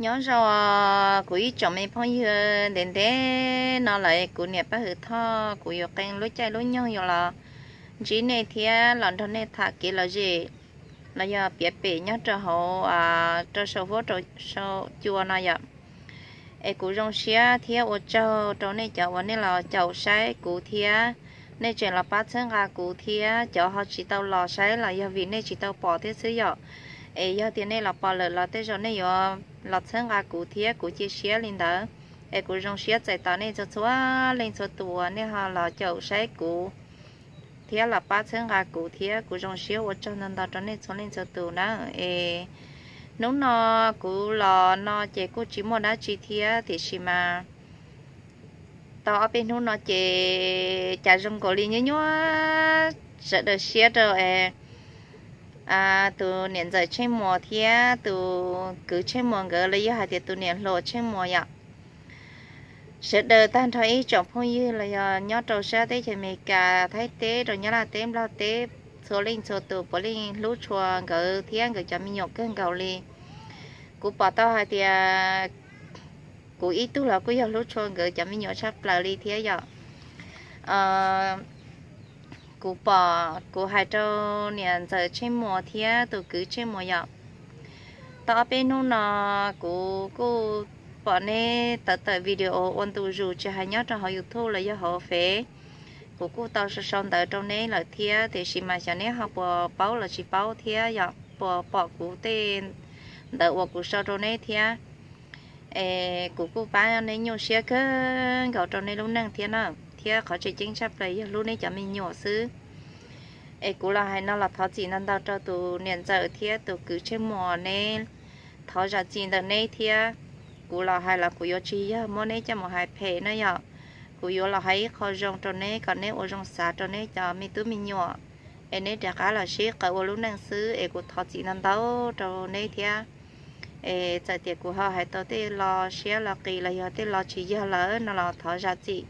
Nyob zoo kuv ib tsoom me phooj ywg, ntev ntev no lawm kuv niam Paj Hwm Thoj kuv yuav qee lub caij lub nyoog yuav los ntsib nej thiab los nrog nej tham kev lom zem los yog piav pem nyob rau hauv rau saum huab rau saum cua no yom. Es kuv zoo siab thiab ua tsaug rau nej cov uas nej los caum saib kuv thiab, nej tseem los pab txhawb nqa kuv thiab, cov ho tsis tau los saib los yog vim nej tsis tau pom thiab xwb yom. Es yog tias nej los pom lawm los tej zaum nej yuav los txhawb nqa kuv thiab, kuv cia siab li ntawd. Es kuv zoo siab txais tos nej txhua txhua leej txhua tus uas nej ho los caum saib kuv thiab los pab txhawb nqa kuv thiab, kuv zoo siab ua tsaug ntau ntau rau nej txhua leej txhua tus na. Es hnub no kuv los no ces kuj tsis muaj dab tsi thiab, tiam sis mas tau ob peb hnub no ces cas zoo nkaus li nyuaj nyuaj sawv daws siab rau tus niam ntxawm Tsheej Muas thiab tus kwv Tsheej Muas nkawd los yog hais tias tus niam hluas Tsheej Muas yom. Sawv daws tag nrho ib tsoom phooj ywg los yog nyob rau sab teb chaws Amelikas, Thaib teb, rau Nyab Laj teb, Nplog teb, txhua leej txhua tus puav leej hlub tshua nkawd thiab nkawd cov me nyuam kawg nkaus li. Kuv pom tau hais tias kuv ib tug los kuj yog hlub tshua nkawd cov me nyuam tshaj plaws li thiab yom. Kuv pom, kuv hais rau niam ntxawm Tsheej Muas thiab tus kwv Tsheej Muas yom, tau ob peb hnub no kuv kuj pom neb tawm tawm video ua ntu zus tsis hais nyob rau hauv YouTube los yog hauv Fev. Kuv kuj tau sau sau ntawv rau neb lawm thiab, tiam sis mas xyov neb ho puas paub los tsis paub thiab yom, puas pom kuv tej ntawv uas kuv sau rau neb thiab. Es kuv kuj pab neb nyuaj siab kawg nkaus rau neb lub neej thiab na, thiab qhov tseem ceeb tshaj plaws yog hlub neb cov me nyuam xwb. Es kuv los hais no los thov txim ntau ntau rau tus niam ntxawm thiab tus kwv Tsheej Muas, neb thov zam txim ntawm neb thiab. Kuv los hais los kuv yuav tsis yog muab neb coj mus hais phem na yom. Kuv yuav los hais ib qho zoo rau neb kom neb ua zoo xav rau neb cov me tub me nyuam, es neb rov qab los sib qawm ua lub neej xwb. Es kuv thov txim ntau ntau rau neb thiab. Es txawm tias kuv ho hais tau tej lo siab lo qis los yog tej lo tsis yog lawm no los thov zam txim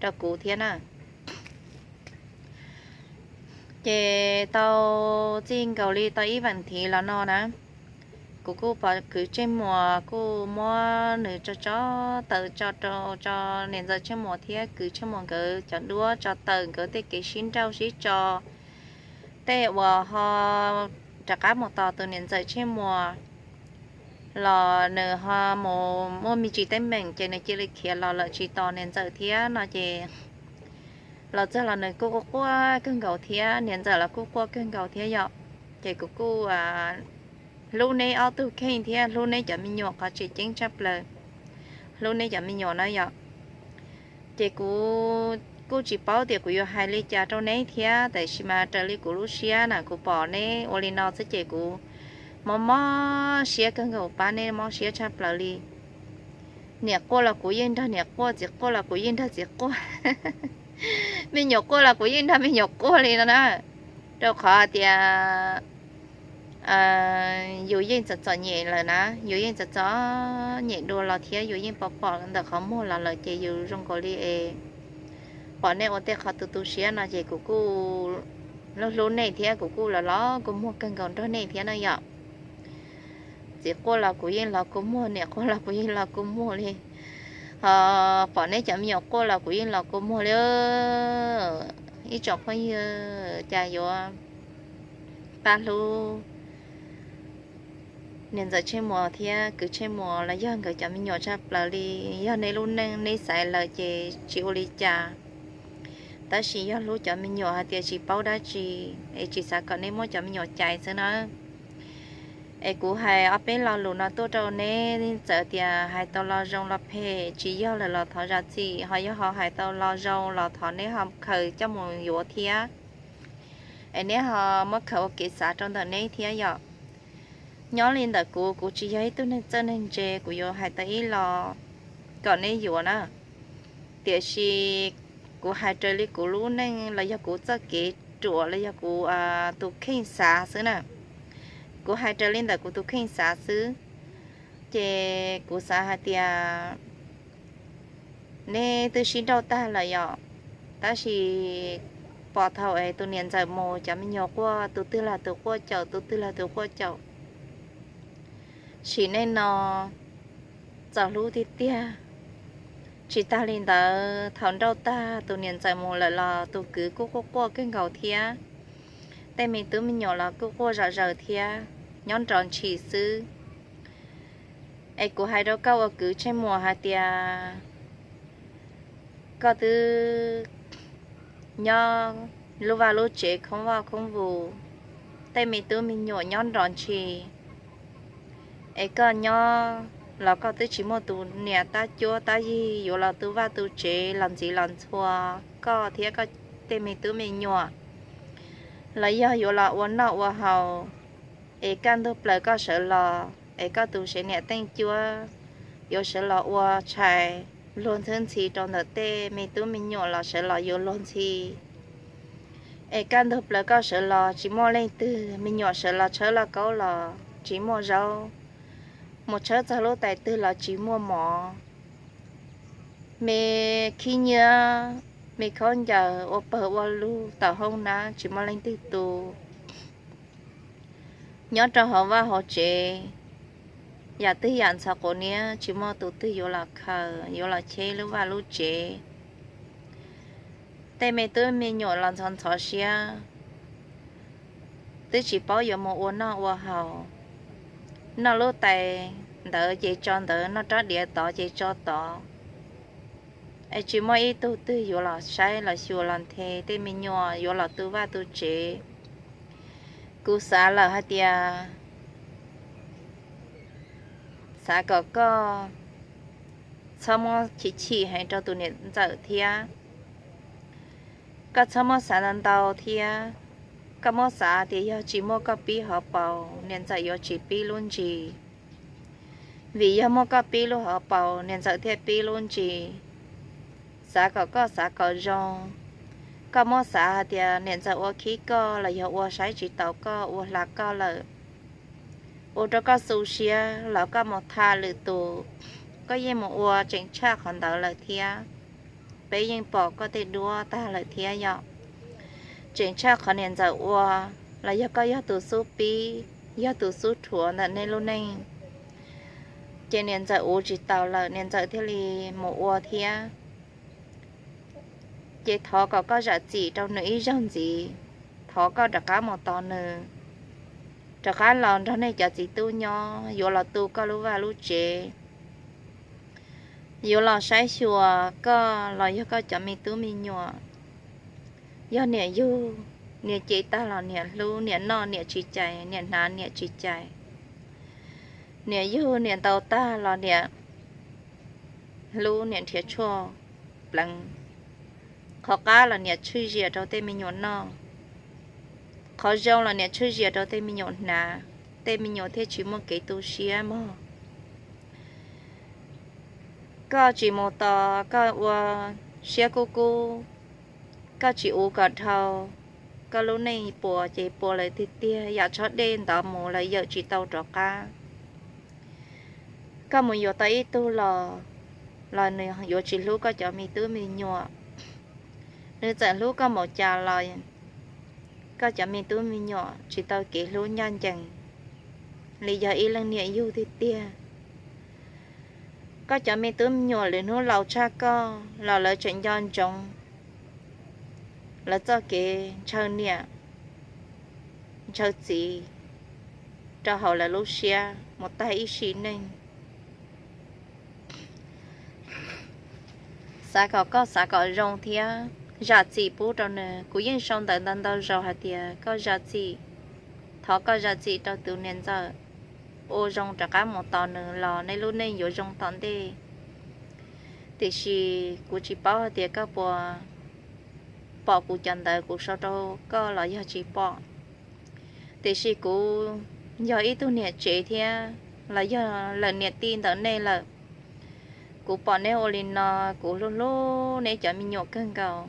rau kuv thiab na. Ces tau txij nkaus li tau ib vas thiv los no na, kuv kuj pom kwv Tsheej Muas kuj muab nws tso tso taws tso rau tso niam ntxawm Tsheej Muas thiab kwv Tsheej Muas nkawd cov duab, tso taws nkawd tej kev sib nrauj sib tso, tej uas ho rov qab mus tos tus niam ntxawm Tsheej Muas los nws ho mus muaj me ntsis teeb meem ces nws cia li khiav los lawm tsis tos niam ntxawm thiab no ces los txog los nws kuj quaj quaj kawg nkaus thiab, niam ntxawm los kuj quaj kawg nkaus thiab yom. Ces kuv kuj hlub neb ob tug kheej thiab hlub neb cov me nyuam qhov tseem ceeb tshaj plaws, hlub neb cov me nyuam na yom. Ces kuv kuj tsis paub tias kuv yuav hais li cas rau neb thiab, tab sis mas raws li kuv lub siab na kuv pom neb ua li no xwb ces kuv mob mob siab kawg nkaus, pab neb mob siab tshaj plaws li. Niam quaj los kuv yeej nrog niam quaj, txiv quaj los kuv yeej nrog txiv quaj. Me nyuam quaj los kuv yeej nrog me nyuam quaj li no na, rau qhov hais tias yus yeej txom txom nyem lawm na, yus yeej txom txom nyem dua los thiab yus yeej pom pom ntawm qhov muag los lawm ces yus zoo nkaus li es pom nej ua tej qhov tu tu siab no ces kuv kuj hlub hlub nej thiab kuv kuj los los kua muag kawg nkaus nrog nej thiab na yom. Txiv quaj los kuv yeej los kua muag, niam quaj los kuv yeej los kua muag li, ho pom neb cov me nyuam quaj los kuv yeej los kua muag li. Ib tsoom phooj ywg, cas yuav pab hlub niam ntxawm Tsheej Muas thiab kwv Tsheej Muas los yog nkawd cov me nyuam tshaj plaws li. Yog neb lub neej neb xaiv lawm ces tsis ua li cas, tab sis yog hlub cov me nyuam hais tias tsis paub dab tsi, es tsis xav kom neb muab cov me nyuam cais xwb na. Es kuv hais ob peb lo lus no tuaj rau neb, txawm tias hais tau lo zoo lo phem tsis yog lawm los thov zam txim, ho yog ho hais tau lo zoo los thov neb ho khaws coj mus yuav thiab, es neb ho muab khaws ua kev xav rau ntawm neb thiab yom. Nyob li ntawm kuv, kuv tsis yog ib tug neeg txawj neeg ntse, kuv yuav hais tau ib lo kom neb yuav na. Tiam sis kuv hais raws li kuv lub neej los yog kuv txoj kev ruam los yog kuv tus kheej xav xwb na. Kuv hais raws li ntawm kuv tus kheej xav xwb. Ces kuv xav hais tias neb twb sib nrauj tag lawm yom, tab sis pom thaum es tus niam ntxawm mus cov me nyuam quaj, tus twg los tus quaj caum, tus twg los tus quaj caum. Sim neej no txaus hlub tiag tiag. Tsis tas li ntawd, thaum nrauj tag tus niam ntxawm mus lawm los tus kwv kuj quaj quaj kawg nkaus thiab. Tej me tub me nyuam los kuj quaj zom zaws thiab, nyob nrov ntshis xwb. Es kuv hais rau koj ua kwv Tsheej Muas hais tias koj twb nyob lub vaj lub tsev khoob vaj khoob vus, tej me tub me nyuam nyob nrov ntshis, es koj nyob los koj twb tsis muaj tus niam tab cuab tab yig yuav los tu vaj tu tsev los ntxiv los ntxhua koj thiab koj tej me tub me nyuam, los yog yuav los ua noj ua haus, es kaj ntug plaws koj sawv los es koj tus sev niam teej cuab yuav sawv los ua tshais luag ntxhwb ntxhi rau ntawm tej me tub me nyuam los sawv los yuav luag ntxhi. Es kaj ntug plaws koj sawv los tsis muaj leej twg, me nyuam sawv los tshawb lauj kaub los tsis muaj zaub, mus tshawb txog lub tais twg los tsis muaj mov. Me khib nyiab, me khaub ncaws ua pawg ua lug tawm hoob nab tsis muaj leej twg tu. Nyob rau hauv vaj hauv tsev, yam twg yam ntxhov quav niab tsis muaj tus twg yuav los khaws yuav los cheb lub vaj lub tsev. Tej me tub me nyuam los ntxhov ntxhov siab, twb tsis paub yuav mus ua noj ua haus. Noj lub tais ntawd ces tso ntawd, noj rab diav tod ces tso tod. Es tsis muaj ib tug twg yuav los saib los xyuas los nthe tej me nyuam yuav los tu vaj tu tsev. Kuv xav lawm hais tias xav kom koj txhob muab chim chim heev rau tus niam ntxawm thiab. Koj txhob muab xav ntau ntau thiab. Koj muab xav tias yog tsis muaj koj pib hauv paus, niam ntxawm yuav tsis pib lub ntsis. Vim yog muaj koj pib lub hauv paus, niam ntxawm thiaj pib lub ntsis. Xav kom koj xav kom zoo. Koj muab xav hais tias niam ntxawm ua khib koj los yog ua saib tsis taus koj, ua hla koj lawm, ua rau koj xu siab los koj mus tham lwm tus, koj yeej mus ua tseem tshaj qhov ntawd lawm thiab. Peb yeej pom koj tej duab tag lawm thiab yom. Tseem tshaj qhov niam ntxawm ua, los yog koj yog tus xub pib, yog tus xub rhuav ntawm nej lub neej, ces niam ntxawm uv tsis taus lawm niam ntxawm thiaj li mus ua thiab. Ces thov kom koj zam txim rau nws ib zaug ntxiv, thov koj rov qab mus tos nws, rov qab los nrog nej cov txiv tub nyob, yuav los tu koj lub vaj lub tsev, yuav los saib xyuas koj los yog koj cov me tub me nyuam. Yog niam yug, niam cem tag los niam hlub, niam noj niam tsis cais, niam hnav niam tsis cais. Niam yug niam ntaus tag los niam hlub, niam nrhiav tshuaj pleev. Qhov qab los niam tshwj zias rau tej me nyuam noj, qhov zoo los niam tshwj zias rau tej me nyuam hnav, tej me nyuam thiaj tsis muaj kev tu siab mog. Koj tsis mus tos, koj ua siab kub kub, koj tsis uv kom dhau, koj lub neej puas ces puas lawm tiag tiag, yam tshob dej ntov mus lawm yawm tsis tau rov qab. Koj mus yuav tau ib tug los, los nws yuav tsis hlub koj cov me tub me nyuam. Nws txawm hlub koj npaum cas los koj cov me tub me nyuam tsis tau kev hlub ncaj ncees li yog ib leej niam yug tiag tiag. Koj cov me tub me nyuam lwm hnub laus tshaj koj los lawv tseem nco ntsoov, lawv txoj kev ntshaw niam ntshaw txiv rau hauv lawv lub siab mus tag ib sim neej. Xav kom koj xav kom zoo thiab zam txim pub rau nws. Kuv yeej sau ntawv ntau ntau zaus hais tias koj zam txim, thov koj zam txim rau tus niam ntxawm, ua zoo rov qab mus tos nws los nej lub neej yuav zoo tom ntej. Tiam sis kuv tsis paub hais tias koj puas pom kuv cov ntawv kuv sau rau koj los yog tsis pom. Tiam sis kuv yog ib tug niam tsev thiab los yog lawm niam tij ntawm nej lawm. Kuv pom neb ua li no, kuv hlub hlub neb cov me nyuam kawg nkaus.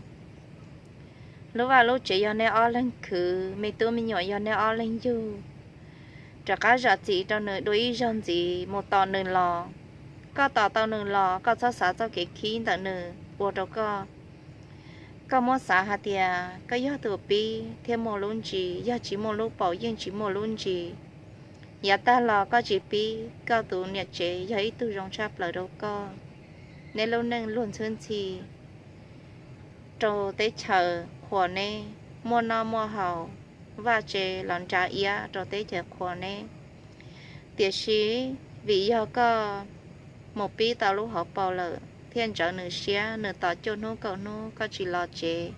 Lub vaj lub tsev yog neb ob leeg khwv, me tub me nyuam yog neb ob leeg yug. Rov qab zam txim rau nws dua ib zaug ntxiv, mus tos nws los. Koj tos tau nws los koj txhob xav txoj kev khib ntawm nws ua rau koj. Koj muab xav hais tias koj yog tus pib thiaj muaj lub ntsis, yog tsis muaj lub paus yeej tsis muaj lub ntsis. Yav tag los koj tsis pib, koj tus niam tsev yog ib tug zoo tshaj plaws rau koj. Neb lub neej luag ntxhwb ntxhi rau teb chaws qhuas neb, muaj noj muaj haus, vaj tse los nra iab rau teb chaws qhuas neb. Tiam sis vim yog koj mus pib tau lub hauv paus lawm thiaj ntsawv nws siab, nws tos cuaj hnub kaum hnub koj tsis los tsev.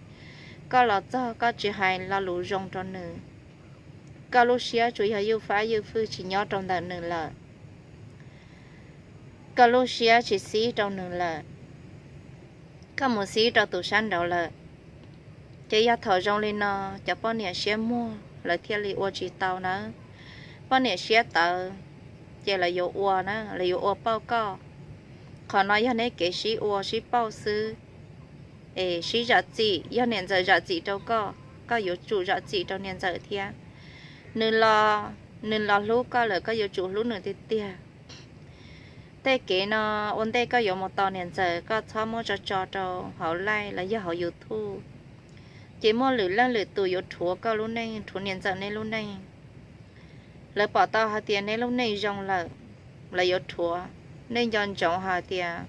Koj los txog koj tsis hais lo lus zoo rau nws. Koj lub siab tsuas yog ywj fab ywj fwj tsis nyob rau ntawm nws lawm. Koj lub siab tsis xib rau nws lawm, koj mus xib rau tus sab nraud lawm. Ces yog thaum zoo li no, cov poj niam siab muag lawv thiaj li ua tsis tau nawb. Poj niam siab tawv, ces lawv yuav ua na, lawv yuav ua pauj koj. Qhov no yog neb kev sib ua sib pauj xwb. Es sib zam txim, yog niam ntxawm zam txim rau koj, koj yuav tsum zam txim rau niam ntxawm thiab. Nws los, nws los hlub koj lawm, koj yuav tsum hlub nws tiag tiag. Tej kev no ua ntej koj yuav mus tos niam ntxawm, koj txhob muab tso tso rau hauv live los yog hauv YouTube. Ces muaj lwm leej lwm tus yuav rhuav koj lub neej, rhuav niam ntxawm neb lub neej. Lawv pom tau hais tias neb lub neej zoo lawm, lawv yuav rhuav. Nej nco ntsoov hais tias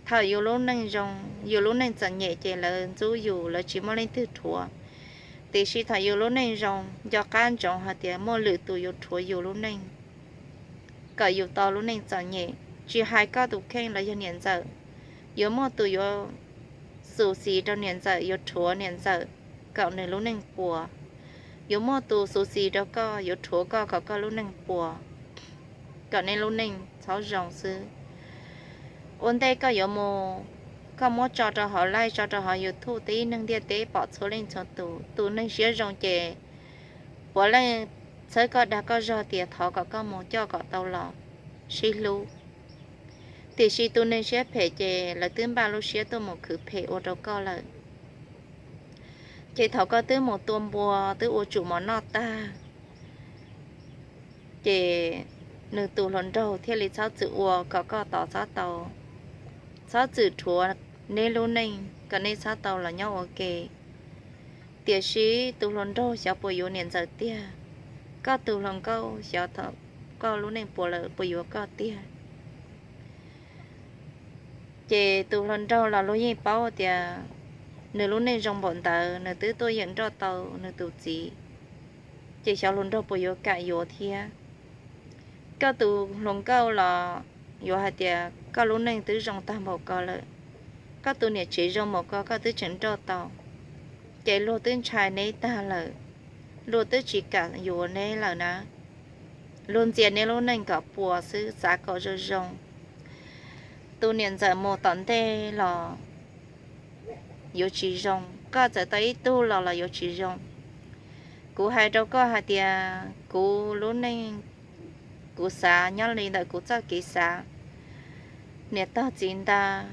thaum yus lub neej zoo, yus lub neej txom nyem ces lawv ntxub yus, lawv tsis muaj leej twg rhuav. Tiam sis thaum yus lub neej zoo, nco qab ntsoov hais tias muaj lwm tus yuav rhuav yus lub neej, kom yus tau lub neej txom nyem. Tsis hais koj tus kheej los yog niam ntxawm, yuav muaj tus yuav xus xis rau niam ntxawm, yuav rhuav niam ntxawm kom nws lub neej puas. Yuav muaj tus xus xis rau koj, yuav rhuav koj kom koj lub neej puas, kom nej lub neej txhob zoo xwb. Ua ntej koj yuav mus, koj muab tso rau hauv live, tso rau hauv YouTube, tib neeg ntiaj teb pom txhua leej txhua tus. Tus neeg siab zoo ces puav leej txhawb koj dag koj zog tias thov kom koj mus coj kom tau los sib hlub. Tiam sis tus neeg siab phem ces lawv twb npaj lub siab tuaj mus khwv phem ua rau koj lawm. Ces thaum koj twb mus tua npua twb ua tsum mov noj tag, ces nws tus hluas nraug thiaj li txhob txwm ua kom koj tod txhob tau, txhob txwm rhuav neb lub neej kom nej txhob tau los nyob ua ke. Tiam sis tus hluas nraug xyov puas yuav niam ntxawm tiag, koj tus hluas nkauj xyov thaum koj lub neej puas lawm puas yuav koj tiag. Ces tus hluas nraug los luag yeej paub tias nws lub neej zoo npaum ntawd, nws twb tuaj yeem nrauj tau nws tus txiv, ces xyov hluas nraug puas yuav kam yuav thiab. Koj tus hluas nkauj los yuav hais tias koj lub neej twb zoo tag npaum ko lawm, koj tus niam tsev zoo npaum ko koj twb tseem nrauj tau, ces luag twb ntshai neb tag lawm, luag twb tsis kam yuav neb lawm na. Luag ntxias neb lub neej kom puas xwb, xav kom zoo zoo. Tus niam ntxawm mus tom ntej los yuav tsis zoo, koj txawm tau ib tug los los yuav tsis zoo. Kuv hais rau koj hais tias kuv lub neej, kuv xav nyob li ntawm kuv txoj kev xav, niam tog txiv ntag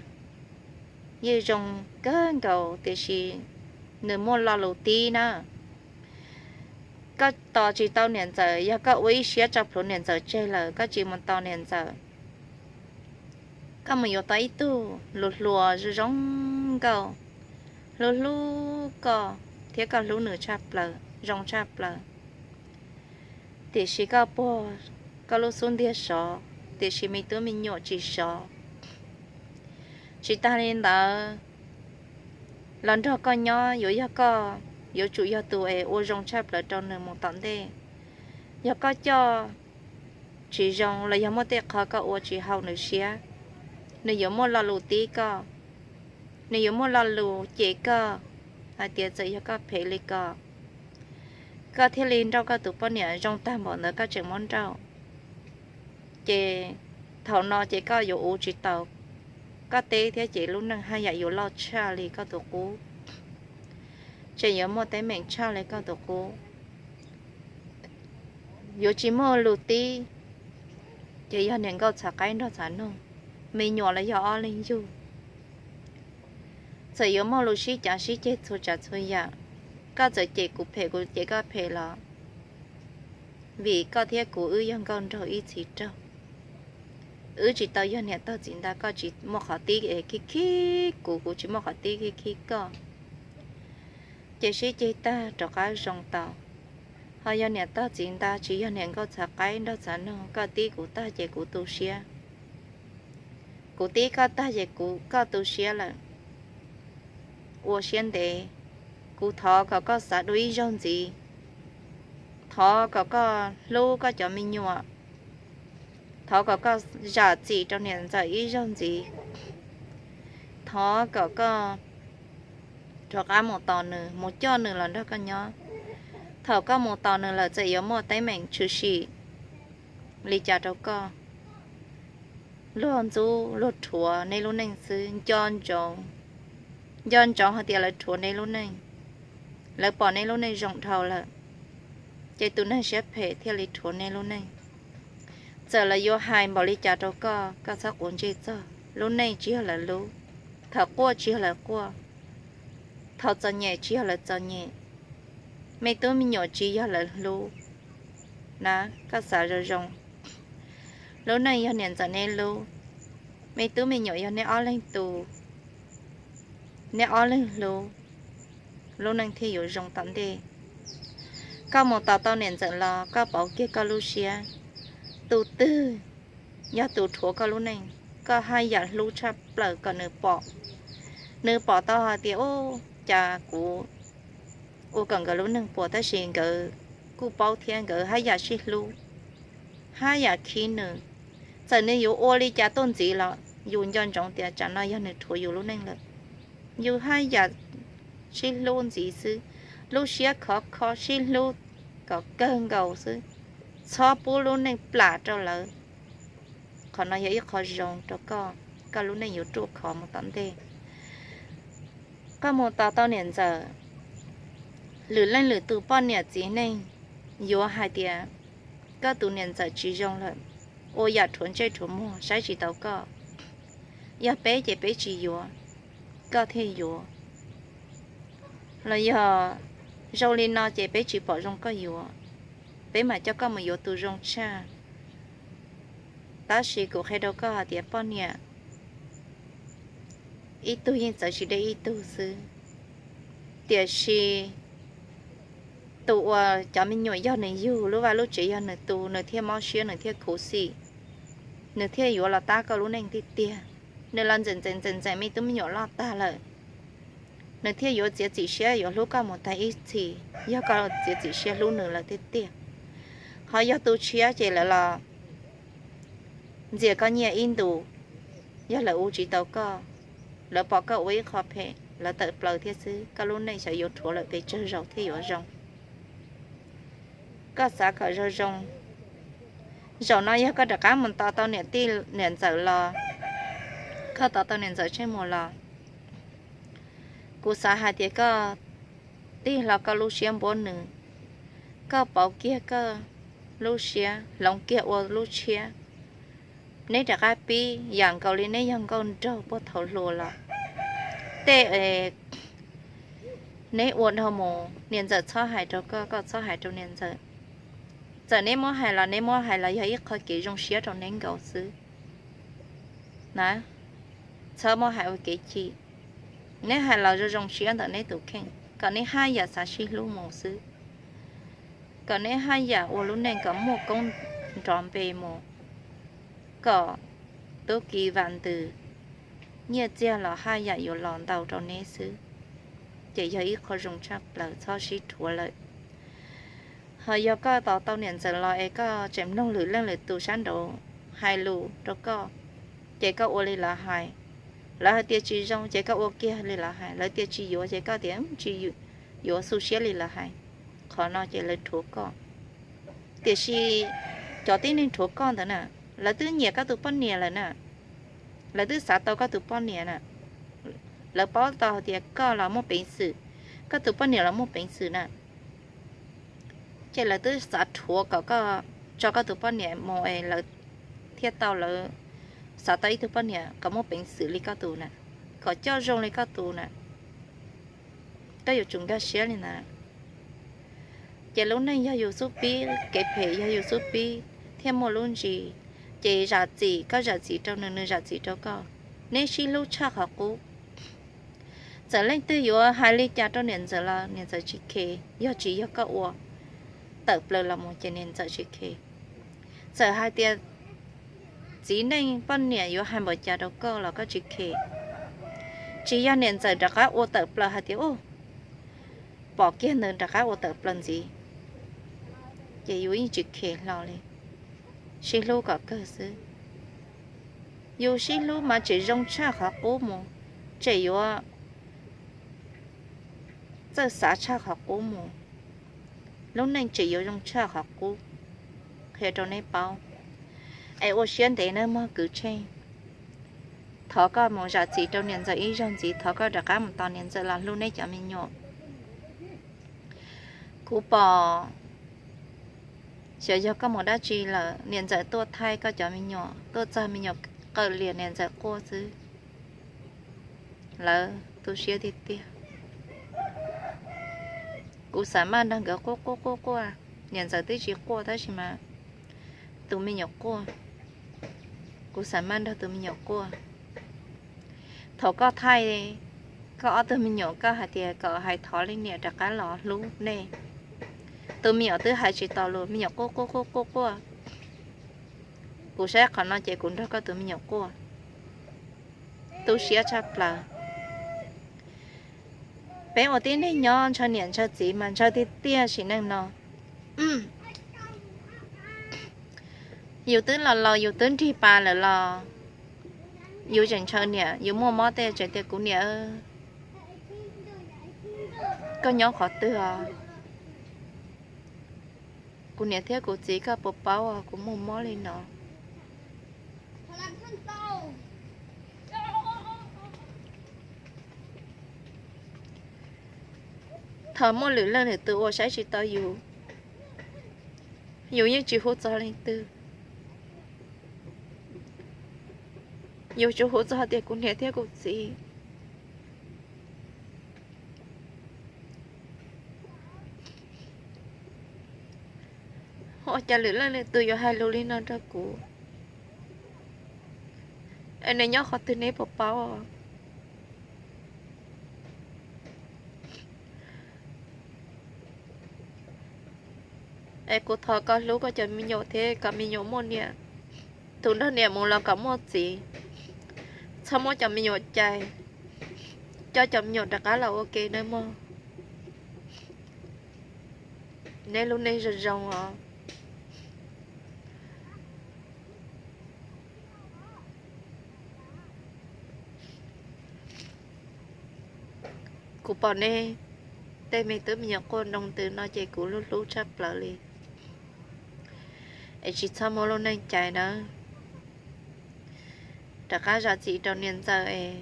yeej zoo kawg nkaus, tiam sis nws muaj lo lus tib na. Koj tos tsis tau niam ntxawm, yog koj ua ib siab tso plhuav niam ntxawm tseg lawm, koj tsis mus tos niam ntxawm, koj mus yuav tau ib tug luag hluas zoo zoo nkauj, hlub hlub koj thiab koj hlub nws tshaj plaws, zoo tshaj plaws. Tiam sis koj puag, koj lub xub ntiag sov, tiam sis me tub me nyuam tsis sov. Tsis tas li ntawd, los nrog koj nyob yuav yog koj, yuav tsum yog tus es ua zoo tshaj plaws rau nws mus tom ntej. Yog koj coj tsis zoo los yog muaj tej qho koj ua tsis haum nws siab, nws yuav muaj lo lus tib koj, nws yuav muaj lo lus cem koj hais tias txawm yog koj phem li ko, koj thiaj li nrauj koj tus poj niam zoo tag npaum ntawd koj tseem muab nrauj. Ces thaum no ces koj yuav uv tsis tau, koj teb thiab ces lub neej haj yam yuav loj tshaj li koj tus qub, tseem yuav muaj teeb meem tshaj li koj tus qub. Yuav tsis muaj lus tib, ces yog niam nkauj txhav qaib nrog txhav noog, me nyuam los yog ob leeg yug. Txawm yuav muaj lus sib cav sib ceg txhua tsav txhua yam, koj txawm cem kuv phem kuv cem koj phem los, vim koj thiab kuv wb yog nkauj nraug ib txhis raug. Wb tsis tau yog niam tog txiv ntag, koj tsis muaj qhov tib khib khib kuv, kuv tsis muaj qhov tib khib khib koj. Ces sib ceg tag rov qab zoo tau. Ho yog niam tog txiv ntag, tsis yog niam nkauj txhav qaib nraug txhav noog, koj tib kuv tag ces kuv tu siab. Kuv tib koj tag ces kuv, koj tu siab lawm. Ua siab ntev, kuv thov kom koj xav dua ib zaug ntxiv. Thov kom koj hlub koj cov me nyuam. Thov kom koj zam txim rau niam ntxawm ib zaug ntxiv. Thov kom koj rov qab mus tos nws, mus coj nws los nrog koj nyob. Thaum koj mus tos nws lawm txawm yuav muaj teeb meem tshwm sim li cas rau koj, luag ntxub luag rhuav neb lub neej xwb. Nco ntsoov, nco ntsoov hais tias lawv rhuav neb lub neej, lawv pom neb lub neej zoo dhau lawm, ces tus neeg siab phem thiaj li rhuav neb lub neej. Txawm lawv yuav hais npaum li cas rau koj, koj txhob quav ntsej txog. Lub neej tsis yog lawv lub, thaum quaj tsis yog lawv quaj, thaum txom nyem tsis yog lawv txom nyem, me tub me nyuam tsis yog lawv hlub na. Koj xav zoo zoo, lub neej yog niam ntxawm neb lub, me tub me nyuam yog neb ob leeg tu, neb ob leeg hlub, lub neej thiaj yuav zoo tom ntej. Koj mus tos tau niam ntxawm los koj pauv kiag koj lub siab, tus twg yog tus rhuav koj lub neej, koj haj yam hlub tshaj plaws kom nws pom. Nws pom tau hais tias, u, cas kuv ua kom nkawd lub neej puas, tab sis nkawd kuj paub thiab nkawd haj yam sib hlub, haj yam khib nws. Txawm nws yuav ua li cas tuaj ntxiv los yus nco ntsoov tias tsam no yog nws rhuav yus lub neej lawm. Yus haj yam sib hlub ntxiv xwb, lub siab khov kho sib hlub kom kawg nkaus xwb. Txhob pub lub neej plam rau lawv. Qhov no yog ib qho zoo rau koj, koj lub neej yuav ruaj khov mus tom ntej. Koj mus tos tau niam ntxawm, lwm leej lwm tus poj niam txiv neej yuav hais tias koj tus niam ntxawm tsis zoo lawm, ua yam rhuav ntsej rhuav muag saib tsis taus koj. Yog peb ces peb tsis yuav, koj thiaj yuav. Los yog zoo li no ces peb tsis pom zoo koj yuav, peb mam coj koj mus yuav tus zoo tshaj. Tab sis kuv qhia rau koj hais tias poj niam ib tug yeej txawv tsis deb ib tug xwb, tiam sis tus uas cov me nyuam yog nws yug, lub vaj lub tsev yog nws tu, nws thiaj mob siab, nws thiaj khuv xim, nws thiaj yuav los tab koj lub neej tiag tiag. Nws los ntxeem ntxeem ntxeem ntxeem me tub me nyuam loj tag lawm, nws thiaj yuav txiav txim siab yuav hlub koj mus tag ib txhis, yog koj txiav txim siab hlub nws lawm tiag tiag. Ho yog tus tshiab ces lawv los ntxias koj nyiaj ib ntus, yog lawv ua tsis tau koj, lawv pom koj ua ib qho phem lawv tawm plaws thiab xwb, koj lub neej xyov yuav rhuav lawm pes tsawg zaus thiaj yuav zoo. Koj xav kom zoo zoo, zaum no yog koj rov qab mus tos tau niam tij niam ntxawm los, koj tos tau niam ntxawm tsheej muag los, kuv xav hais tias koj tig hlo koj lub siab npuab nws, koj pauv kiag koj lub siab, hloov kiag ua lub tshiab. Neb rov qab pib yam nkaus li neb yog nkauj nraug puag thaum hluas los. Tej neb ua dhau mus, niam ntxawm txhob hais rau koj, koj txhob hais rau niam ntxawm. Txawm neb muab hais los neb muab hais los yog ib qho kev zoo siab rau neb nkaus xwb na. Txhob muab hais ua kev chim. Neb hais los zoo zoo siab ntawm neb tus kheej, kom neb haj yam xav sib hlub mus xwb, kom neb haj yam ua lub neej kom muaj koob nrov npe mus, kom tub ki vam ntws, nyiaj txiag los haj yam yuav los ntau rau neb xwb. Ces yog ib qho zoo tshaj plaws, txhob sib rhuav lawm. Ho yog koj tos tau niam ntxawm los es koj tseem mloog lwm leej lwm tus sab nraud hais lus rau koj, ces koj ua li lawv hais. Lawv hais tias tsis zoo ces koj ua kiag li lawv hais, lawv tias tsis yuav ces koj tias tsis yuav, xu siab li lawv hais. Qhov no ces lawv rhuav koj. Tiam sis cov tib neeg rhuav koj ntawd na, lawv twb nyiam koj tus poj niam lawm na, lawv twb xav tau koj tus poj niam na, lawv paub tau hais tias koj los muaj peev xwm, koj tus poj niam los muaj peev xwm na, ces lawv twb xav rhuav kom koj tso koj tus poj niam mus es lawv thiaj tau, lawv xav tau ib tug poj niam kom muaj peev xwm li koj tus na, kom coj zoo li koj tus na. Koj yuav tsum nkag siab li ntawd. Ces lub neej yog yus xub pib, kev phem yog yus xub pib thiaj muaj lub ntsis. Ces zam txim, koj zam txim rau nws, nws zam txim rau koj. Neb sib hlub tshaj qhov qub. Txawm leej twg yuav hais li cas rau niam ntxawm los niam ntxawm tsis khe, yog tsis yog koj ua. tawm plaws los mus ces niam ntxawm tsis khe. Txawm hais tias txiv neej poj niam yuav hais npaum cas rau koj los koj tsis khe. Tsis yog niam ntxawm rov qab ua tawm plaws hais tias u, pom kiag ntawd rov qab ua tawm plaws ntxiv, ces yus yeej tsis khe hlo li. Sib hlub kom kawg xwb. Yus sib hlub mas tseem zoo tshaj qhov qub mus, tseem yuav txawj xav tshaj qhov qub mus. Lub neej tseem yuav zoo tshaj qhov qub, qhia rau neb paub. Es ua siab ntev nawb mog kwv Tsheej. Thov koj mus zam txim rau niam ntxawm ib zaug ntxiv, thov koj rov qab mus tos niam ntxawm los hlub neb cov me nyuam. Kuv pom, xyov yog koj mus dab tsi lawm, niam ntxawm tuaj thaij koj cov me nyuam, tuaj txog me nyuam qawm liam niam ntxawm quaj xwb. Lawv tu siab tiag tiag. Kuv xav maj nrog nkawd quaj quaj quaj quaj, niam ntxawm twb tsis quaj tab sis mas tus me nyuam quaj. Kuv xav maj nrog tus me nyuam quaj. Thaum koj thaij koj ob tug me nyuam koj hais tias kom hais thov leej niam rov qab los hlub nej, tus me nyuam twb hais tsis tau lus, me nyuam quaj quaj quaj quaj quaj. Kuv saib qhov no ces kuv nrog koj tus me nyuam quaj. Tu siab tshaj plaws. Peb ua tib neeg nyob ntshaw niam ntshaw txiv mas ntshaw tiag tiag sim neej no. Yus twb los laus yus twb nrig pas lawm los yus tseem ntshaw niam, yus muaj mob tej tseem tias kuv niam, koj nyob qhov twg os? Kuv niam thiab kuv txiv koj puas paub kuv muaj mob li no? Thaum muaj lwm leej lwm tus uas saib tsis taus yus, yus yeej tsis hu txog leej twg. Yus tsuas hu txog tias kuv niam thiab kuv txiv. Ua cas lwm leej lwm tus yuav hais lus li no rau kuv? Es nws nyob qhov twg neb puas paub? Es kuv thov koj hlub koj cov me nyuam thiab kom me nyuam muaj niam, tus nrog niam mus los kom muaj txiv. Txhob muab cov me nyuam cais, coj cov me nyuam rov qab los ua ke nawb mog. Neb lub neej zoo zoo os. Kuv pom neb tej me tub me nyuam quaj nroo ntws no ces kuv hlub hlub tshaj plaws li. Es tsis txhob muab lub neej cais nawb. Rov qab zam txim rau niam ntxawm es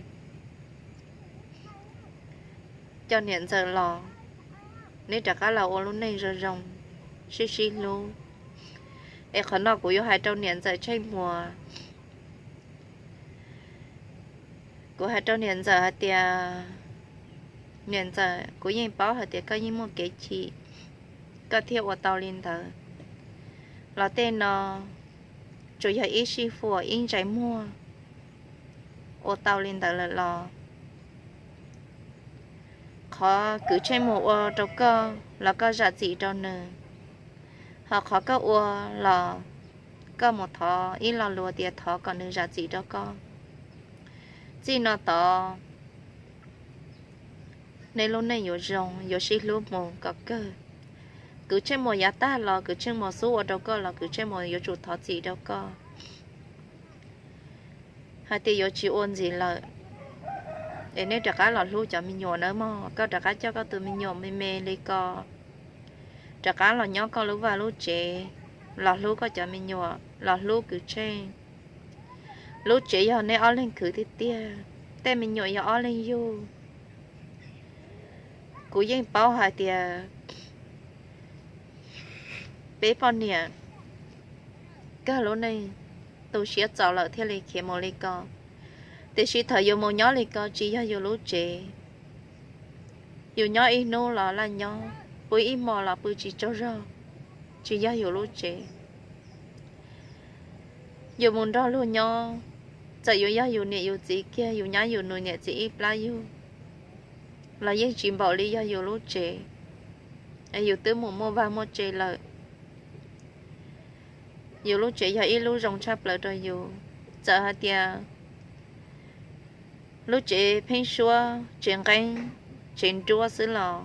coj niam ntxawm los, neb rov qab los ua lub neej zoo zoo, sib sib hlub. Es qhov no kuv yuav hais rau niam ntxawm Tsheej Muas. Kuv hais rau niam ntxawm hais tias, niam ntxawm, kuv yeej paub hais tias koj yeej muaj kev chim, koj thiaj ua tau li ntawd. Los tej no tsuas yog ib sij huam ib ntsais muag ua tau li ntawd lawm los, qhov kwv Tsheej Muas ua rau koj los koj zam txim rau nws, ho qhov koj ua los koj mus thov ib lo lus tias thov kom nws zam txim rau koj. Txij no tod neb lub neej yuav zoo, yuav sib hlub mus kom kawg. Kwv Tsheej Muas yav tag los kwv Tsheej Muas xub ua rau koj los kwv Tsheej Muas yuav tsum thov txim rau koj hais tias yuav tsis ua ntxiv lawm. Es neb rov qab los hlub cov me nyuam nawb mog, koj rov qab coj koj tus me nyuam me me li ko rov qab los nyob koj lub vaj lub tsev, los hlub koj cov me nyuam, los hlub kwv Tsheej. Lub tsev yog neb ob leeg khwv tiag tiag, tej me nyuam yog ob leeg yug. Kuv yeej paub hais tias peb poj niam kawg lub neej tu siab txaus lawm thiaj li khiav mus li ko. Tiam sis thaum yus mus nyob li ko tsis yog yus lub tsev. Yus nyob ib hnub los laj nyob, pw ib hmo los pw tsis tsaug zog, tsis yog yus lub tsev. Yus mus nrog luag nyob, txawm yus yog yus niam yus txiv kiag, yus nyab yus nus niam txiv ib plab yug los yeej tsis npaum li yog yus lub tsev. Yus twb mus muaj vaj muaj tse lawm, Yus lub tsev yog ib lub zoo tshaj plaws rau yus. Txawm hais tias lub tsev pheeb suab, tsev nqeeb, tsev nruab xwb los,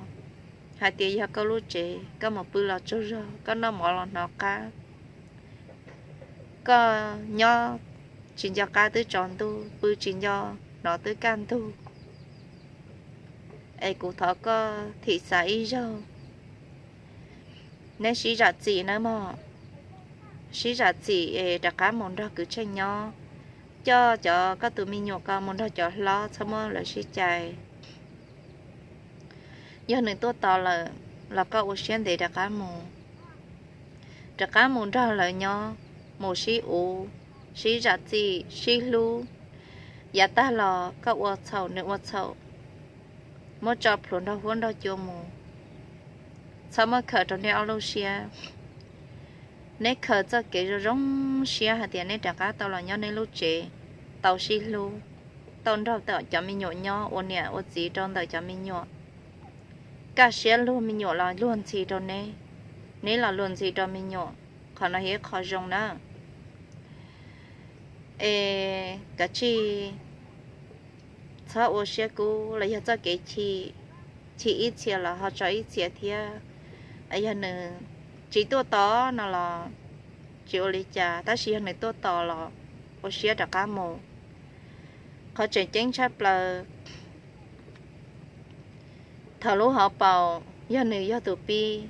hais tias yog koj lub tsev, koj mus pw los tsaug zog, koj noj mov los hnov qab, koj nyob tsis nco qab twb tsaus ntuj, pw tsis nco hnov twb kaj ntug. Es kuv thov koj thim xav ib zaug, neb sib zam txim nawb mog. Sib zam txim es rov qab mus nrog kwv tsheej nyob. Coj cov koj tus me nyuam ko mus nrog cov hlob, txhob muab lawv sib cais. Yog nws tuaj tos lawm los koj ua siab ntev rov qab mus. Rov qab mus nrog lawv nyob, mus sib uv, sib zam txim, sib hlub. Yav tag los koj ua txhaum nws ua txhaum, muab tso plhuav nrog huab nrog cua mus. Txhob muab khaws rau neb ob lub siab. Neb khaws txoj kev zoo zoo siab hais tias neb rov qab tau los nyob neb lub tsev, tau sib hlub, tau nrog cov me nyuam nyob, ua niam ua txiv rau ntawm cov me nyuam. Kaj siab luag me nyuam los luag ntxhi rau neb, neb los luag ntxhi rau me nyuam. Qhov no yog ib qho zoo na. Es kav tsij txhob ua siab kub los yog txoj kev chim, chim ib txhia los ho tso ib txhia thiab. Yog nws tsis tuaj tos no los tsis ua li cas, tab sis yog nws tuaj tos los ua siab rov qab mus. Qhov tseem ceeb tshaj plaws, thaum lub hauv paus yog nws yog tus pib,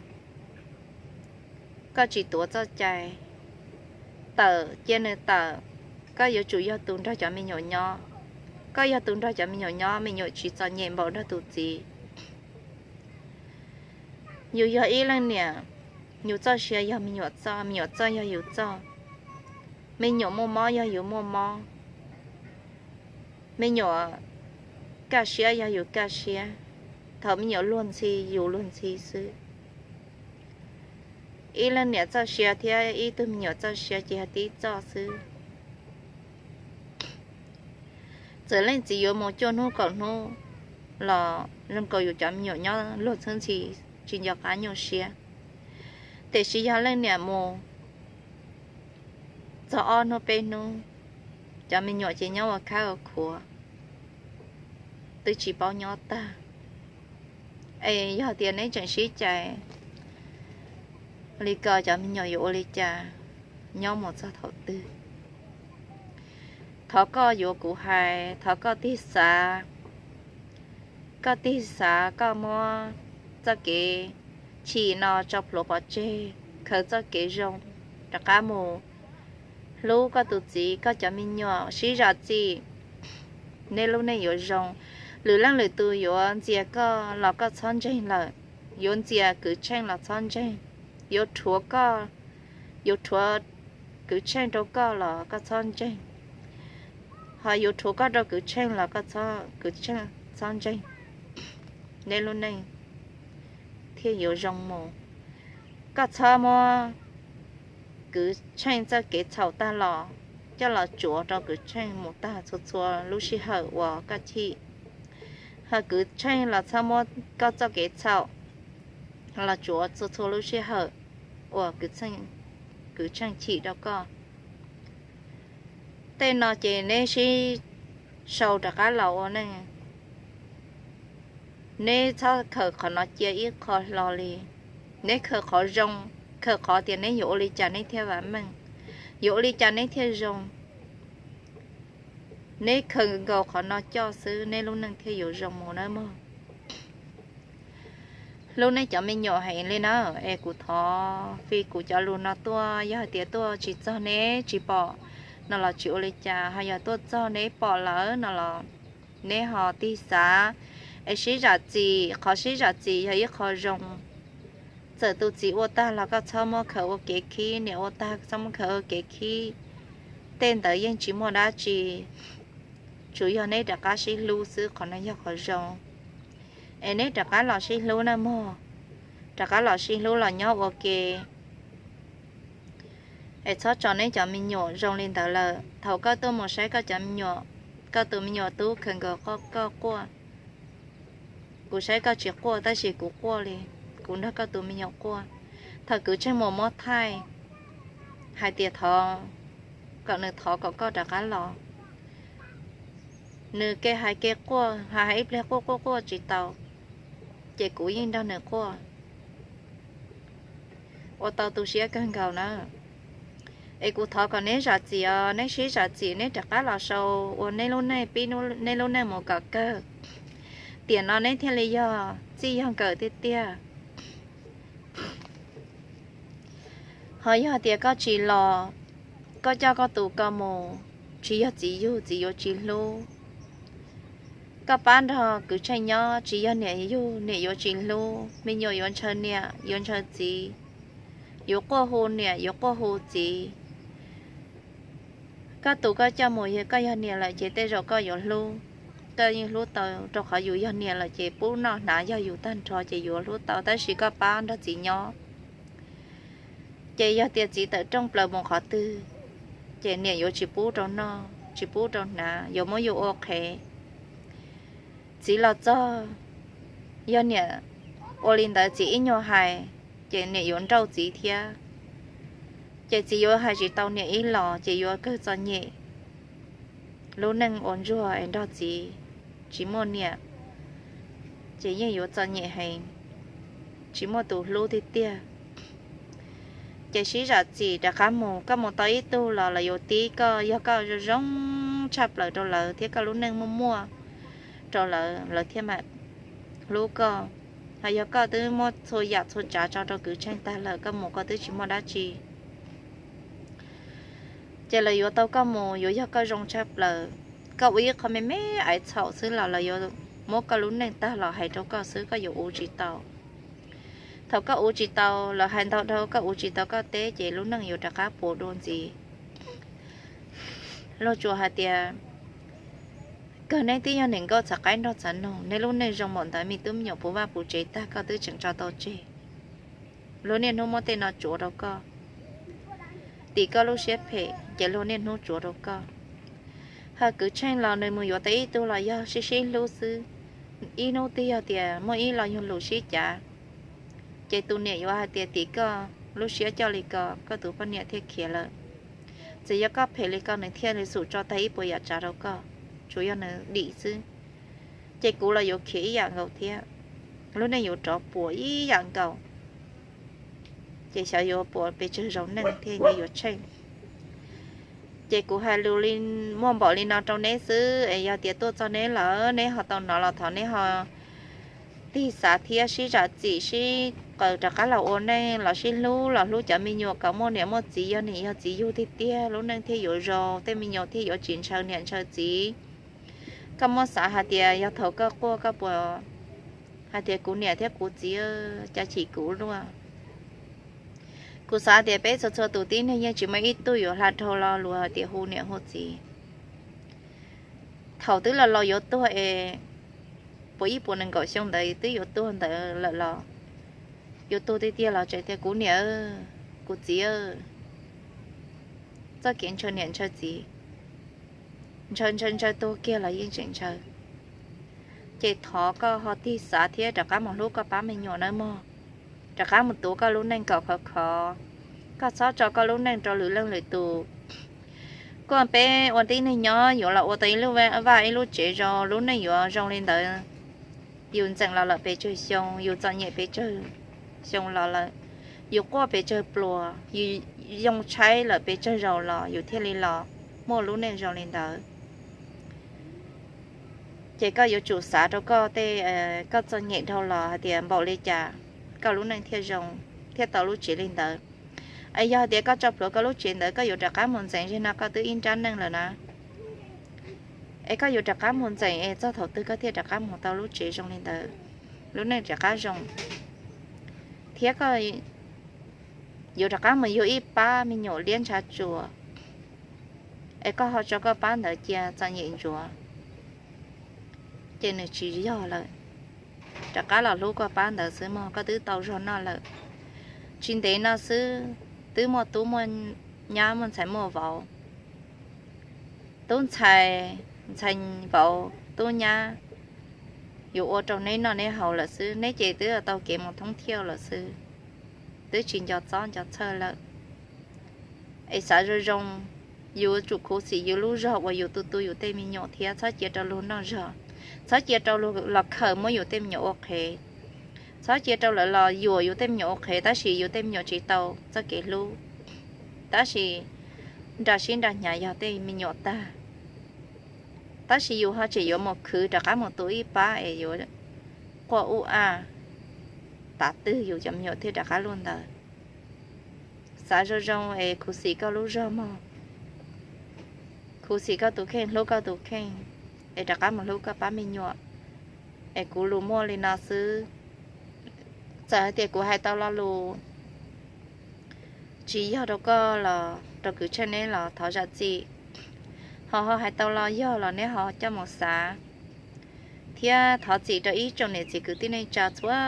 koj tsis tuav txoj cai, tawm cia nws tawm. Koj yuav tsum yog tus nrog cov me nyuam nyob. Koj yog tus nrog cov me nyuam nyob, me nyuam tsis txom nyem npaum nrog tus txiv. Yus yog ib leej niam, yus txoj sia yog me nyuam txoj, me nyuam txoj yog yus txoj. Me nyuam muaj mob yog yus muaj mob. Me nyuam kaj siab yog yus kaj siab. Thaum me nyuam luag ntxhi, yus luag ntxhi xwb. Ib leej niam txoj sia thiab ib tug me nyuam txoj sia ces yog tib txoj xwb. Txawm leej txiv yuav mus cuaj hnub kaum hnub los zoo nkaus yus cov me nyuam nyob luag txhub ntxhi, tsis nco qab nyuaj siab. Tiam sis yog leej niam mus txog ob hnub peb hnub, cov me nyuam ces nyob ua khab ua khuav, twb tsis paub nyob tag. Es yog tias neb tseem sib cais li ko, cov me nyuam yuav ua li cas nyob mus txog thaum twg? Thov koj yuav kuv hais, thov koj tig xav, koj tig xav koj muab txoj kev chim no tso plhuav pov tseg, khaws txoj kev zoo, rov qab mus hlub koj tus txiv, koj cov me nyuam, sib zam txim, nej lub neej yuav zoo. Lwm leej lwm tus yuav ntxias koj los koj txhob ntseeg lawm, yuav ntxias kwv tsheej los txhob ntseeg, yuav rhuav koj, yuav rhuav kwv tsheej rau koj los koj txhob ntseeg, ho yuav rhuav koj rau kwv tsheej los koj txhob, kwv tsheej txhob ntseeg, nej lub neej thiaj yuav zoo mus. Koj txhob muab kwv tsheej txoj kev txhaum tag los coj los tsuav rau kwv tsheej mus tag txhua txhua lub sij hawm uas koj chim. Ho kwv tsheej los txhob muab koj txoj kev txhaum los tsuav txhua txhua lub sij hawm uas kwv tsheej chim rau koj. Tej no ces neb sib sau rov qab los ua neej. Neb txhob khaws qhov no cia ib qho hlo li. Neb khaws qhov zoo, khaws qhov tias neb yuav ua li cas neb thiaj vam meej, yuav ua li cas neb thiaj zoo. Neb khaws nkaus qhov no coj xwb neb lub neej thiaj yuav zoo mus nawb mog. Hlub neb cov me nyuam heev li na, es kuv thov fij kuv cov lus no tuaj, yog hais tias tuaj tsis txog neb tsis pom no los tsis ua li cas, ho yog tuaj txog neb pom lawm no los neb ho tig xav, es sib zam txim. Qhov sib zam txim yog ib qho zoo. Txawm tus txiv ua tag los koj txhob muab khaws ua kev khib, niam ua tag txhob muab khaws ua kev khib. Tej ntawd yeej tsis muaj dab tsi, tsuas yog neb rov qab sib hlub xwb, qhov no yog qhov zoo. Es neb rov qab los sib hlub na mog, rov qab los sib hlub los nyob ua ke. Es txhob tso neb cov me nyuam zoo li ntawd lawm. Thaum koj tuaj mus saib koj cov me nyuam, koj tus me nyuam tub khaws nkaus koj quaj. Kuv saib koj tsis quaj tab sis kuv quaj li, kuv nrog koj tus me nyuam quaj. Thaum kwv tsheej mus muab thaij, hais tias thov, kom nws thov kom koj rov qab los. Nws kev hais kev quaj, hais hais ib pliag quaj quaj quaj tsis tau, ces kuv yeej nrog nws quaj ua tau tu siab kawg nkaus na. Es kuv thov kom neb zam txim os, neb sib zam txim, neb rov qab los sau ua neb lub neej, pib neb lub neej mus kom kawg, tiam no neb thiaj li yog txij yog nkawm tiag tiag. Ho yog tias koj tsis los, koj coj koj tus ko mus, tsis yog txiv yug txiv yuav tsis hlub. Koj pab nrog kwv Tsheej nyob, tsis yog niam yug niam yuav tsis hlub, me nyuam yuav ntshaw niam yuav ntshaw txiv, yuav quaj hu niam yuav quaj hu txiv. Koj tus koj coj mus, koj yog niam lawm ces tej zaum koj yuav hlub, koj yeej hlub tau, rau qhov yus yog niam lawm ces pub noj hnav yog yus tag nrho ces yuav hlub tau, tab sis koj pab nrog txiv nyob, ces yog tias txiv tawm rooj plaws mus qhov twg, ces niam yuav tsis pub rau noj tsis pub rau hnav, yuav muab yus ua qhev. Txiv los txog, yog niam ua li ntawd txiv ib nyuag hais, ces niam yuav nrauj txiv thiab, ces txiv yuav hais tsis tau niam ib los ces yuav kawg txom nyem. Lub neej ua ntsuag es nrog txiv, tsis muaj niam, ces yeej yuav txom nyem heev, tsis muaj tus hlub tiag tiag. Ces sib zam txim rov qab mus, koj mus tau ib tug los lawv yuav tib koj, yog koj zoo zoo tshaj plaws rau lawv thiab koj lub neej muaj muaj rau lawv, lawv thiaj mam hlub koj. Ho yog koj twb muab txhua yam txhua tsav tso rau kwv Tsheej tag lawm, koj mus koj twb tsis muaj dab tsi, ces lawv yuav tau koj mus yuav yog koj zoo tshaj plaws. Koj ua ib qho me me aiv txhaum xwb los lawv yuav muab koj lub neej tag los hais rau koj xwb, koj yuav uv tsis tau. Thaum koj uv tsis tau, lawv hais ntau dhau koj uv tsis tau koj teb ces lub neej yuav rov qab puas dua ntxiv. Luag tsuas hais tias, kawg neb twb yog niam nkauj txhav qaib nrog txhav noog, neb lub neej zoo npaum ntawd, me tub me nyuam puv vaj puv tsev tag koj twb tseem tso tau tseg. Luag niaj hnub muab tej no tsuav rau koj, tim koj lub siab phem ces luag niaj hnub tsuav rau koj. Ho kwv Tsheej los nws mus yuav tau ib tug los yog sib sib hlub xwb, ib hnub twg yog tias muaj ib lo yug lus sib cav, ces tus niam yuav hais tias tim koj lub siab coj li ko, koj tus poj niam thiaj khiav lawm. Txawm yog koj phem li ko nws thiaj li xum tso tag ib puas yam tsav rau koj, tsuas yog nws dim xwb. Ces kuv los yuav khiav ib yam nkaus thiab, lub neej yuav rov puas ib yam nkaus. Ces xyov yuav puas pes tsawg zaus neej thiaj li yuav tsheej. Ces kuv hais lus li, muaj npaum li no rau neb xwb es yog tias tuaj txog neb lawm neb ho tau hnov los thov neb ho tig xav thiab sib zam txim sib qaws rov qab los ua neej los sib hlub los hlub cov me nyuam kom muaj niam muaj txiv, yog niam yog txiv yug tiag tiag lub neej thiaj yuav zoo, tej me nyuam thiaj yuav tsis ntshaw niam ntshaw txiv. Koj muab xav hais tias yog thaum koj quaj koj puas hais tias kuv niam thiab kuv txiv, cas chim kuv luaj. Kuv xav tias peb txhua txhua tus tib neeg yeej tsis muaj ib tug yuav hla dhau lo lus hais tias hu niam hu txiv. Thaum twb los laus yuav tuag es puas ib puas nees nkaum xyoo ntawd twb yuav tuag ntawd lawm los yuav tuag tiag tiag los tseem tias kuv niam, kuv txiv, txoj kev ntshaw niam ntshaw txiv, ntshaw ntshaw ntshaw tuag kiag los yeej tseem ntshaw. Ces thov koj ho tig xav thiab rov qab mus hlub koj pab me nyuam nawb mog. Rov qab mus tuav koj lub neej kom khov khov. Koj txhob tso koj lub neej rau lwm leej lwm tus. Koj peb ua tib neeg nyob yuav los ua tau ib lub vaj ib lub tsev zoo, lub neej yuav zoo li ntawd. Yus ntxeem los lawm pes tsawg xyoo, yus txom nyem pes tsawg xyoo los lawm, yus quaj pes tsawg pluas, yus yoo tshaib lawm pes tsawg zaus los yus thiaj li los muaj lub neej zoo li ntawd. Ces koj yuav tsum xav rau koj tej, koj txom nyem dhau los hais tias npaum li cas koj lub neej thiaj zoo, thiaj tau lub tsev li ntawd. Es yog tias koj tso plhuav koj lub tsev ntawd koj yuav rov qab mus ntxeev, zaum no koj twb ib nrab neej lawm na, es koj yuav rov qab mus ntxeev es txog thaum twg koj thiaj rov qab mus tau lub tsev zoo li ntawd, lub neej rov qab zoo, thiab koj yuav rov qab mus yug ib pab me nyuam liab ntshav tsuas, es koj ho tso koj pab ntawd cia txom nyem ntsuav, ces nws tsis yog lawm. Rov qab los hlub koj pab ntawd xwb mog, koj twb tau zog noj lawm. Tsis ntev no xwb twb muaj tub muaj nyab, muaj ntxhais muaj vauv. Tub ntxhais, ntxhais vauv, tub nyab yuav ua rau neb noj neb haus lawm xwb, neb ces twb tau kev mus thoob thiaus lawm xwb, twb tsis nco txob nco txhawj lawm. Es xav zoo zoo, yuav tsum khuv xim yus lub zog uas yus tu tu yus tej me nyuam thiab txhob cia rau luag noj zog, txhob cia rau luag los khaws muab yus tej me nyuam ua qhev, txhob cia rau lawv los yuam yus tej me nyuam ua qhev tab sis yus tej me nyuam tsis tau txoj kev hlub, tab sis nra sib nra hnyav yog tej me nyuam tag. Tab sis yus ho tseem yuav mus khwv rov qab mus tu ib pab es yuav quaj ub a, tav twg yus cov me nyuam thiaj rov qab luaj ntawd. Xav zoo zoo es khuv xim koj lub zog mog, khuv xim koj tus kheej, hlub koj tus kheej, es rov qab mus hlub koj pab me nyuam. Es kuv lus muaj li no xwb. Txawm hais tias kuv hais tau lo lus tsis yog rau koj los rau kwv Tsheej neb los thov zam txim, ho ho hais tau lo yog los neb ho coj mus xav. Thiab thov txim rau ib tsoom niam txiv kwv tij neej tsa txhua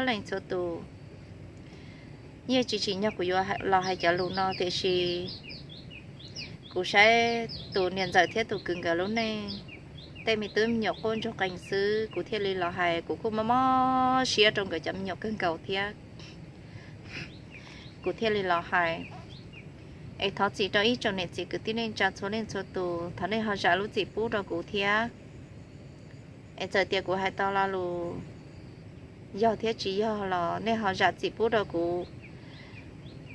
leej txhua tus. Yeej tsis tsim nyog kuv yuav los hais cov lus no tiam sis kuv saib tus niam ntxawm thiab tus kwv nkawd lub neej, tej me tub me nyuam quaj ntsuag qees xwb kuv thiaj li los hais, kuv kuj mob mob siab rau nkawd cov me nyuam kawg nkaus thiab. Kuv thiaj li los hais. Es thov txim rau ib tsoom niam txiv kwv tij neej tsa txhua leej txhua tus, thov nej ho zam lub txim pub rau kuv thiab. Es txawm tias kuv hais tau lo lus yog thiab tsis yog los nej ho zam txim pub rau kuv.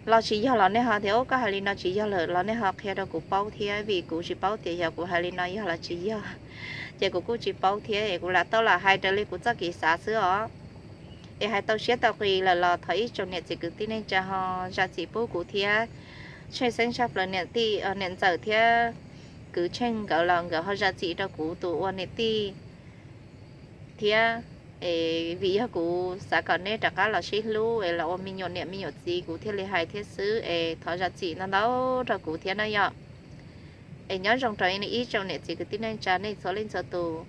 Los tsis yog los nej ho tias, Ub, koj hais li no tsis yog lawm, los nej ho qhia rau kuv paub thiab, vim kuv tsis paub tias yog kuv hais li no yog los tsis yog, ces kuv kuj tsis paub thiab es kuv lam tau lam hais raws li kuv txoj kev xav xwb os. Es hais tau siab tau qis lawm los thov ib tsoom niam txiv kwv tij neej tsa ho zam txim pub kuv thiab. Tsheej xeeb tshaj plaws niam tij, niam ntxawm thiab kwv Tsheej nkawd los nkawd ho zam txim rau kuv tus ua niam tij thiab. Es vim yog kuv xav kom neb rov qab los sib hlub es los ua me nyuam niam me nyuam txiv kuv thiaj li hais thiab xwb, es thov zam txim ntau ntau rau kuv thiab na yom. Es nyob zoo rau ib tsoom niam txiv kwv tij neej tsa nej txhua leej txhua tus.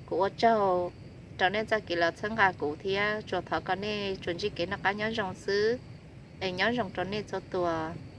Kuv ua tsaug rau nej txoj kev los txhawb nqa kuv thiab tsuas thov kom nej tsuas ntsib kev noj qab nyob zoo xwb. Es nyob zoo rau nej txhua tus.